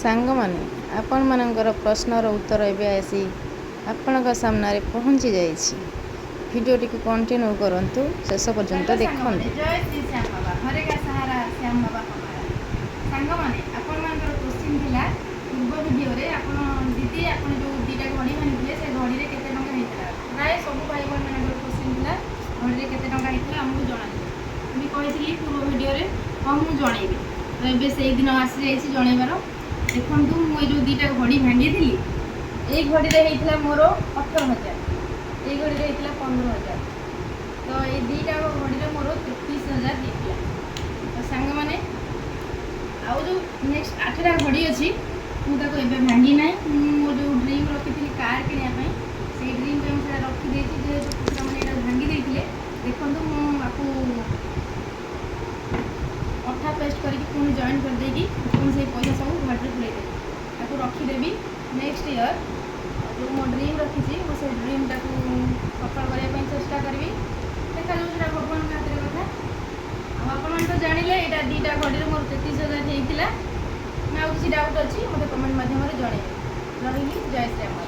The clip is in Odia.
ସାଙ୍ଗମାନେ, ଆପଣମାନଙ୍କର ପ୍ରଶ୍ନର ଉତ୍ତର ଏବେ ଆସି ଆପଣଙ୍କ ସାମ୍ନାରେ ପହଞ୍ଚି ଯାଇଛି। ଭିଡ଼ିଓଟିକୁ କଣ୍ଟିନ୍ୟୁ କରନ୍ତୁ, ଶେଷ ପର୍ଯ୍ୟନ୍ତ ହ୍ୟାଲୋ ସାଙ୍ଗମାନେ। ଦେଖନ୍ତୁ। ଜୟ ଶ୍ରୀ ଶ୍ୟାମ ବାବା। हरे का सहारा ଶ୍ୟାମ ବାବା हमारा। ସାଙ୍ଗମାନେ, ଆପଣମାନଙ୍କର କୋଶ୍ଚିନ୍ ଥିଲା ପୂର୍ବ ଭିଡ଼ିଓରେ, ଆପଣ ଦିଦି, ଆପଣ ଯେଉଁ ଦୁଇଟା ଘଡ଼ି ଭାଙ୍ଗିଥିଲେ, ସେ ଘଡ଼ିରେ କେତେ ଟଙ୍କା ହେଇଥିଲା? ପ୍ରାୟ ସବୁ ଭାଇ ଭଉଣୀମାନଙ୍କର କୋଶ୍ଚିନ୍ ଥିଲା, ଘଡ଼ିରେ କେତେ ଟଙ୍କା ହେଇଥିଲା ଆମକୁ ଜଣାନ୍ତୁ। ମୁଁ କହିଥିଲି ପୂର୍ବ ଭିଡ଼ିଓରେ, ହଁ, ମୁଁ ଜଣେଇବି। ତ ଏବେ ସେଇ ଦିନ ଆସିଯାଇଛି ଜଣେଇବାର। ଦେଖନ୍ତୁ, ମୁଁ ଏଇ ଯେଉଁ ଦୁଇଟା ଘଡ଼ି ଭାଙ୍ଗିଥିଲି, ଏଇ ଘଡ଼ିରେ ହେଇଥିଲା ମୋର 18,000, ଏଇ ଘଡ଼ିରେ ହେଇଥିଲା 15,000। ତ ଏଇ ଦୁଇଟା ଘଡ଼ିରେ ମୋର 33,000 ହେଇଥିଲା। ତ ସାଙ୍ଗମାନେ, ଆଉ ଯେଉଁ ନେକ୍ସଟ ଆଠଟା ଘଡ଼ି ଅଛି, ମୁଁ ତାକୁ ଏବେ ଭାଙ୍ଗି ନାହିଁ। ମୁଁ ମୋର ଯେଉଁ ଡ୍ରିମ୍ ରଖିଥିଲି କାର୍ କିଣିବା ପାଇଁ, ସେଇ ଡ୍ରିମ୍ ପାଇଁ ମୁଁ ସେଇଟା ରଖିଦେଇଛି, ଯେହେତୁ କୁକୁରମାନେ ଏଇଟା ଭାଙ୍ଗି ଦେଇଥିଲେ। ଦେଖନ୍ତୁ, ମୁଁ ଆକୁ ଅଠା ପେଷ୍ଟ କରିକି ପୁଣି ଜଏନ୍ କରିଦେଇକି ପୁଣି ସେଇ ପଇସା ସବୁ ଘଡ଼ିରେ ପୁରେଇଦେବି। ତାକୁ ରଖିଦେବି। ନେକ୍ସଟ ଇୟର୍ ଯେଉଁ ମୋ ଡ୍ରିମ୍ ରଖିଛି, ମୁଁ ସେଇ ଡ୍ରିମ୍ଟାକୁ ସଫଳ କରିବା ପାଇଁ ଚେଷ୍ଟା କରିବି। ଦେଖାଯାଉ, ସେଇଟା ଭଗବାନଙ୍କ ହାତରେ କଥା। ଆଉ ଆପଣମାନେ ତ ଜାଣିଲେ, ଏଇଟା ଦୁଇଟା ଘଡ଼ିରେ ମୋର 33,000 ହେଇଥିଲା ନା ଆଉ କିଛି ଡାଉଟ୍ ଅଛି, ମୋତେ କମେଣ୍ଟ ମାଧ୍ୟମରେ ଜଣେଇବେ। ରହିଲି, ଜୟ ଶ୍ରୀ ରାମ।